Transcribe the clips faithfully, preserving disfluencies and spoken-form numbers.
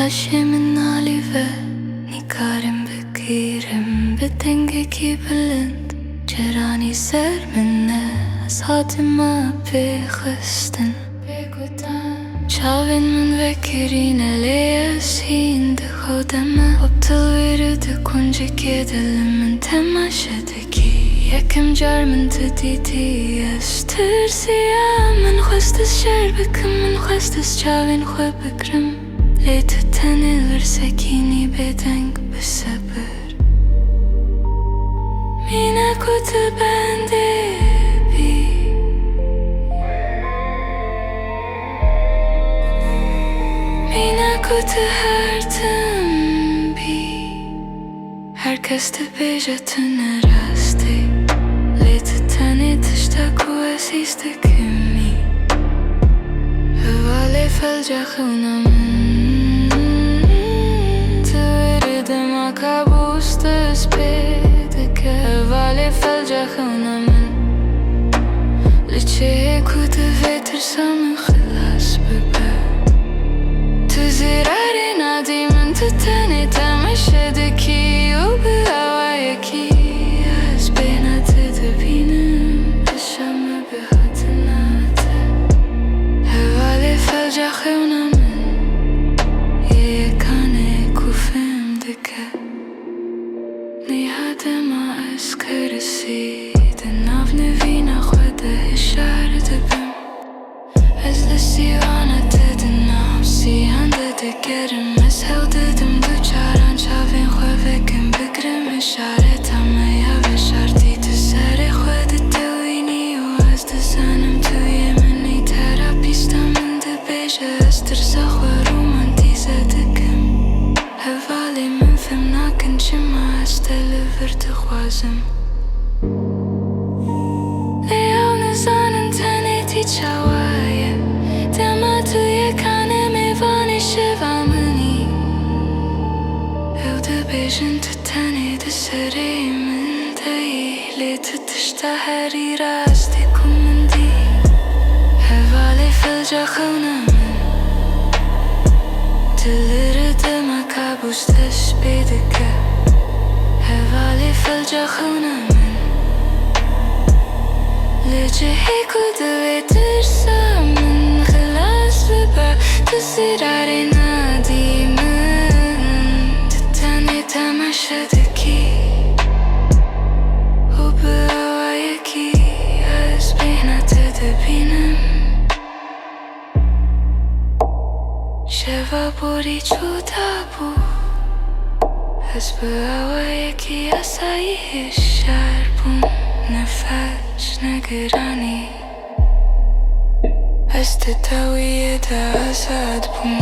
Laşê min alî ve, nikarim bigîrim bi dengekî bilind. Cêranî ser min e, ez hatime pê xwestin. Bêgutan çavên min vekirîne, lê ez hîn di xew de me. Optil wêrî di kuncikê dilim min temaşe dikî. Yekem car min tu dîtî, ez tirsiya. Min xwest ez şer bikim, min xwest ez çavên xwe bigirim. Lê tu tenê li vir sekînî, bêdeng, bi sebir. Mîna ku tu bendê bî, mîna ku tu her tim bî. Her kes dibêje tu ne rast î, lê tu tenê tişta ku ez hîs dikim î. Hevalê felca xewna min, tu wêrî dema kabûs dest pê dike. Hevalê felca xewna min, li çiyê ku divê tirsa min xilas bibe. Tu zirarê nadî min, tu tenê temaşe dikî û bi awayekî ez bêhna te dibînim. Dişa me bi hatina te. Hevalê felca xewna min, yê yekane ku fêm dike. Niha dema ez kerisî di nav nivîna xwe de hişyar dibim. Ez li sîwana te di nav siyan de digerim. Ez hewl didim du caran çavên xwe vekim, bigrim îşareta me ya veşartî. Tu serê xwe ditewînî û ez dizanim tu yê min î. Terapîsta min dibêje ez tirsa xwe romantîze dikim. Hevalê min fêm nakin çima ez te li vir dixwazim. Lê ew nizanin tenê tî çawa ye. Dema tu yekane mêvanê şeva min î. Ew dibêjin tu tenê di serê min de yî. Lê tu tişta herî rastî ku min dî. Hevalê felca xewna min, tu li rê dema kabûs dest pê dike. Hevalê felca xewna min, li cihê ku divê tirsa min xilas bibe, tu zirarê nadî min. Tu tenê temaşe dikî û bi awayekî ez bêhna te dibînim. Şeva borî cuda bû. Ez bi awayekî asayî hişyar bûm. Ne felc, ne giranî. Ez di dawiyê de azad bûm.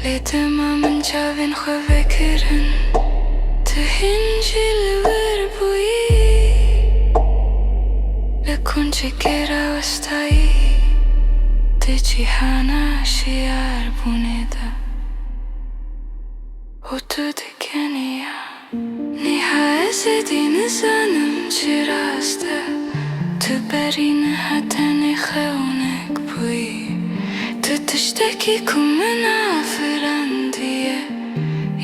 Lê dema min çavên xwe vekirin, tu hîn jî li wir bûyî. Li kuncikê rawestayî, di cîhana şiyarbûnê de. Û tu dikenî ya. Niha ez êdî nizanim çi rast e. Tu berî niha tenê xewnek bûyî. Tu tiştekî ku min afirandiye,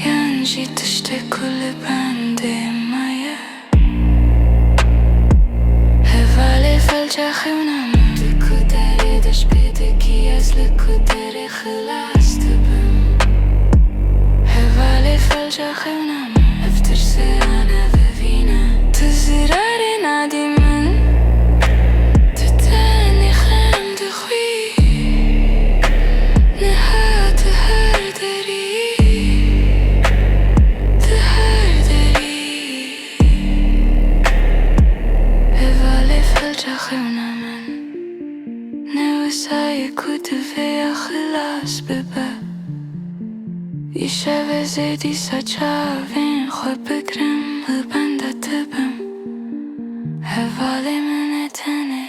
yan jî tiştek ku li bendê me ye. Hevalê felca xewna min, tu ku derê dest pê dikî, ez li ku derê xilas dibim. Hevalê felca xewna min, ev tirsê ya nevevîn e. Tu zirarê nadî min, tu tenê xem dixwî. Niha tu her derî, tu her derî. Hevalê felca xewna min, ne wisa ye ku divê ya xilas bibe. Îşev ez ê dîsa çavên xwe bigirim, li benda te bim. Hevalê min e tenê.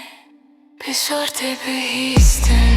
Pêşortê bihîstin,